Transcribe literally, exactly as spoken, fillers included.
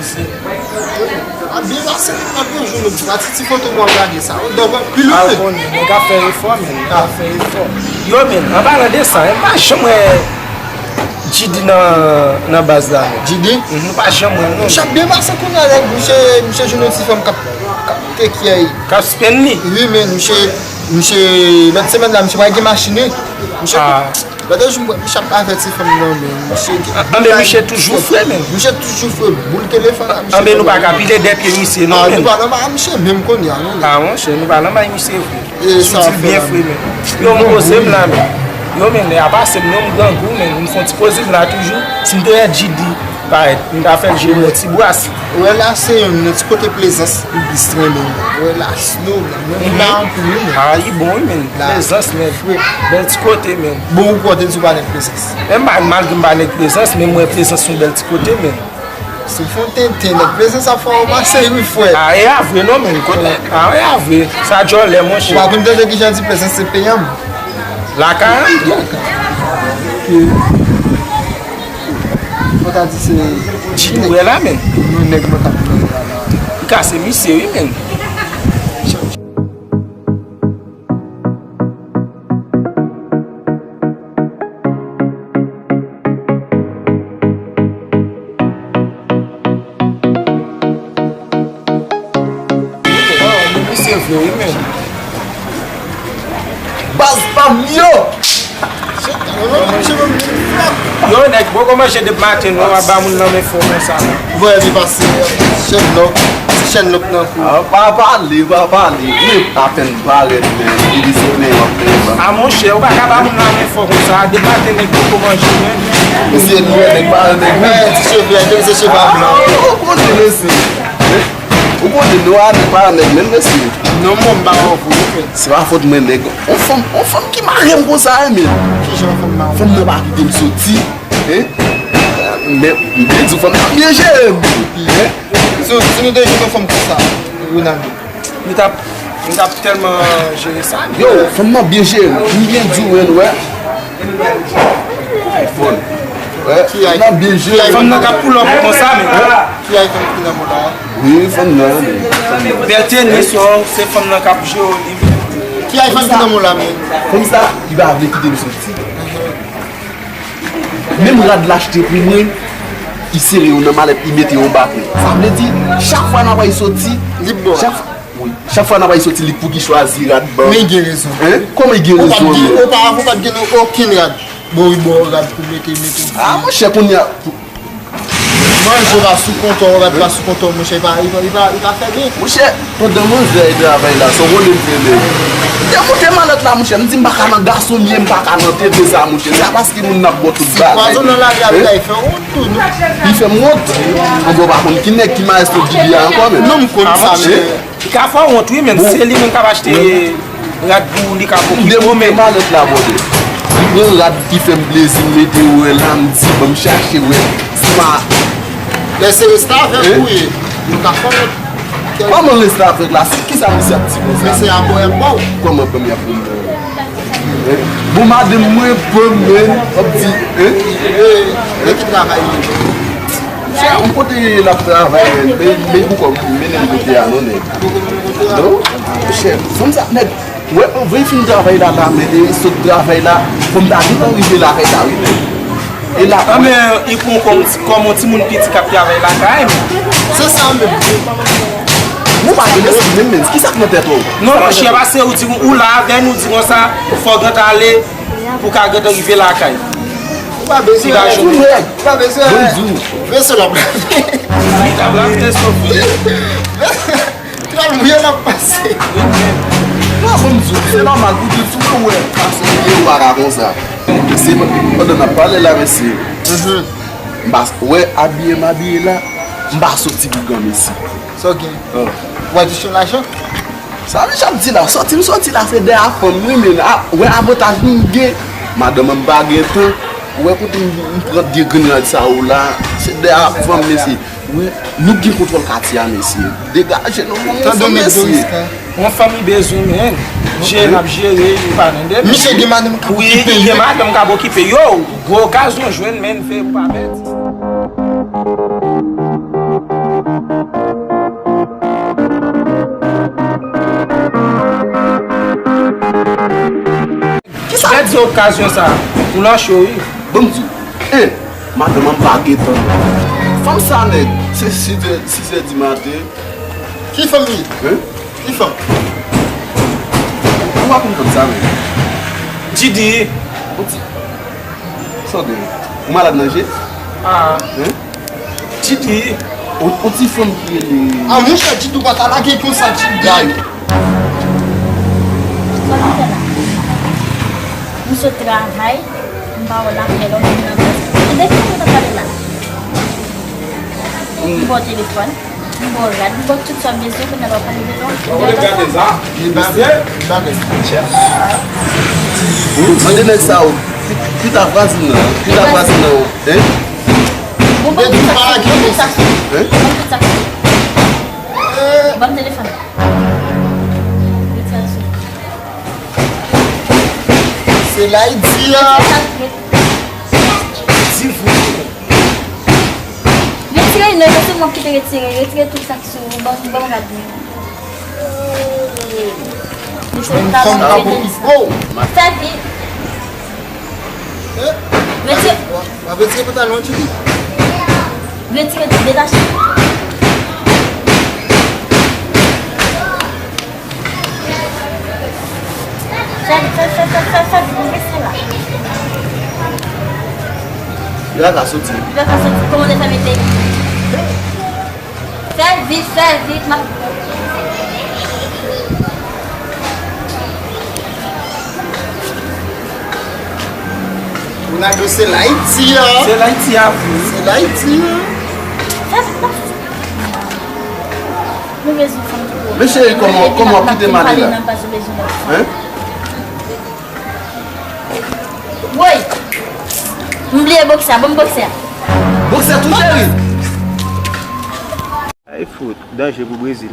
A byen pase, m ap yon jou nou pati ti foto mwen gade sa. Ou dòk pi lwen. Konnen, nèg ap fè efò, men, nèg ap fè efò. Yo, men, an palan de sa, m pa janm wè G D nan, nan baz la, non. G D? Mhm, m pa janm wè l, non. Misye ap byen pase kounye a, nèg, misye, misye jwenn yon ti fanm k ap, k ap te kyèy. K ap spenn li? Wi, men, misye, misye, lòt semèn la, misye pa gen machin, wi. Misye, lòt jou, misye ap avèti fanm nan, men, misye gen. Anben, misye toujou fre, men. Misye toujou fre, boul telefòn la, misye. Anben, nou pa ka pile dèt ke misye, non, men. Nou pa nan may misye, menm kounye a, non. A, monchè, nou pa nan may misye vre. Sou ti byen fre, men. Yo, m poze m la, men. Yo, men, lè a pase m, non, m grangou, men. M fè yon ti poze m la toujou. Si m te wè G D parèt, m ta fè l jere yon ti bwas. Wè la, se youn nan ti kote Plezans, li plis renmen. Wè la, snow, men. M pa anpil, wi, men. A, li bon, wi, men. Plezans, men. Bèl ti kote, men. Bon, ou konnen si w pa nèg Plezans. Men m pa, malgre m pa nèg Plezans, men m wè Plezans se yon bèl ti kote, men. Si w fè yon tenten, nèg Plezans ap fè w pase, wi, frè. A, e a vre, non, men, kote? A, e a vre. Sa djòlè, monchè. Ou pa konn tande kijan di Plezans se peyanm? Lakay an? Lakay. Fò ta di se G D wè la, men. Yon nèg mwen k ap pran la. Li kase misye, wi, men. Misye vre wi, men. Baz pa m yo! Yo, nèg, poko manje depi maten, non, w ap ba moun nan men fò konsa, non. Voye li pase, chèn lòk, chèn lòk nan kou. Ah, pa pale, pa pale. Li apèn parèt, men. Li di se plen, w ap plen. Ah, monchè, ou pa ka ba moun nan men fò konsa. Depi maten, nèg poko manje, men. Mesye, nou wè nèg pa, nèg, men, ti cheve, nèg se cheve blan. Ou konnen, mesye. Ou konnen, nou a nèg pa nèg, men, mesye. Non, mwen, m pa wè pou ou, men. Se pa fòt mwen, nèg. On fanm, on fanm ki mare m konsa, men. Kijan fanm mare? Fanm nan pa kite m soti. Hein? Men, m te di w fanm nan byen jere m. Hein? Si, si nou te jwenn yon fanm konsa, Ronaldo. Nou t ap, nou t ap tèlman jere sa. Yo, fanm nan byen jere m. M byen di w, men, wè. iPhone. Wè, fanm nan byen jere m. Fanm nan k ap pull up konsa, men. Ki iPhone ki nan men w la? Wi, fanm nan, men. Bèl tenis, wè, se fanm nan k ap jere w li. Ki iPhone ki nan men w la, men? Konsa, li pa vle kite m soti. Menm rad l achte pou mwen, li sere yo nan malèt, li mete yo anba kou. Sa vle di, chak fwa n ap al soti, li bon. Chak, wi, chak fwa n ap al soti, li pou ki chwazi rad ban. Men gen rezon. Hein? Kòman gen rezon, men? Ou pa t gen, ou pa, ou pa t gen okenn rad. Bon, wi, bon, rad pou mete, mete. Ah, monchè, kounye a, pou manje pa sou kontò, rad pa sou kontò, monchè, li pa, li pa, li pa, li pa fè byen. Monchè, pandan manzè ap travay la, sa w konnen m fè, men. Demoute malèt la, monchè. M di m pa ka nan gasonbyen, m pa ka nan tete sa, monchè. Se paske moun nan ap bò tout bagay. Pwazonnen lari a, li fè wont tou, non? Li fè m wont. Anben, w pa konn ki nèg ki mayestwo Bibi a ankò, men. Non, m konn sa, men. Li ka fè w wont, wi, men se li menm k ap achte rad pou li ka pokipe w, men. M demoute malèt la, brother. M pran rad ki fè m plezi, m mete yo la, m di, ban m chache, wè. Si ma Lè se restavèk ou ye, nou ka fè w. Kòman restavèk la? Se kisa misye ap di konsa? Misye a bò, y ap ba w. Kòman ban m y ap ban m? Hein? Bon, madanm mwen, ban m, men, w ap di, hein? E, e ki travay li? Chè, yon kote l ap travay, men, men, men pou kòm, mennen l kote a, non, nèg. Non? Chè, fanm sa, nèg. Wè, anvan l fin travay la, la, men, e, sot travay la, fò m ta gentan rive lakay la, wi. E la, anben, li pran kòm, kòm yon timoun piti k ap travay lakay, men. Se sa menm. Ou pa gen lespri menm, men. Kisa k nan tèt ou? Non, monchè, pase ou di, ou la avè nou, di konsa, fò w gentan ale, pou w ka gentan rive lakay. Ou pa bezwen, ou pa bezwen. Bon, di w. Vese l ap lave. Li t ap lave, sofi. Pral mouye l ap pase. Non, ban m di w, se nòmal pou di w, si w wè, pase w ye, ou pa ka konsa. Se pandan n ap pale la, mesye. M pa, wè, abiye m abiye la, m pa soti pou granmesi. Sa w gen? Ou pa jis yon lajan? Sa mesye ap di la, sòti m sòti la, se dèyè fanm, wi, men, a, wè, avantaj m gen. Madanm an m pa gen tan. Wè kote m, m pran de grenn rad sa yo la, se dèyè fanm, mesye. Wi, nou gen kontwòl katye a, mesye. Degaje nou pou nou fanm, mesye. Yon fanm li bezwen, men. Jere l ap jere, li pa nan de. Misye gen madanm k ap okipe. Wi, li gen madanm k ap okipe. Yo, gwo okazyon jwenn, men, fè pou pa pèdi. Se okazyon sa pou lòt cho, wi. Ban m di w, en, madanm an pa gen tan. Fanm sa nèg, se sis è, sis è di maten. Ki fanm li ye? Ki fanm? Ou pa konn fanm sa menm. Didi. Ou ti, sòde. Ou malad nan je? Ah. Didi. Ou, ou ti fanm ki rele. Ah, monchè, Didi, ou pa ta lage konsa, Didi. Sa nou fè la? M sot travay, m pa wè l ap fè lòt moun nan. De ki moun w t ap pale la? M ba w telefòn, m ba w rad, m ba w tout sa w bezwen, kounye a la w ap pale de lòt. Mande nèg sa yo, ki, ki ta vwazin nan, ki ta vwazin nan, en? Bon, ban m tout sa k sou, ban m tout sa k sou. Ban m tout sa k sou. Ban m telefòn. Retire l sou. Se la y di a. Retire sa k ret. Di vre. Retire li non, se mwen ki te retire. Retire tout sa k sou ou. Ban m, ban m rad mwen. Retire pantalon mwen. Fè vit. Retire. W ap retire pantalon an, Didi? Retire, detache. Fè, fè, fè, fè, fè, fè, fè, fè, fè la. Li pa ka soti. Li pa ka soti. Kòman w te fè mete? Fè vit, fè vit, m ap. Ronaldo, se la y di a. Se la y di a, wi. Se la y di a. Fè vit, m ap. Nou bezwen fanm ki pou. Men cheri, kòman, kòman w kite m ale la? Hein? Woy! M bliye boksè, ban m boksè. Boksè tou, cheri. Ay fout, danje pou Brezil.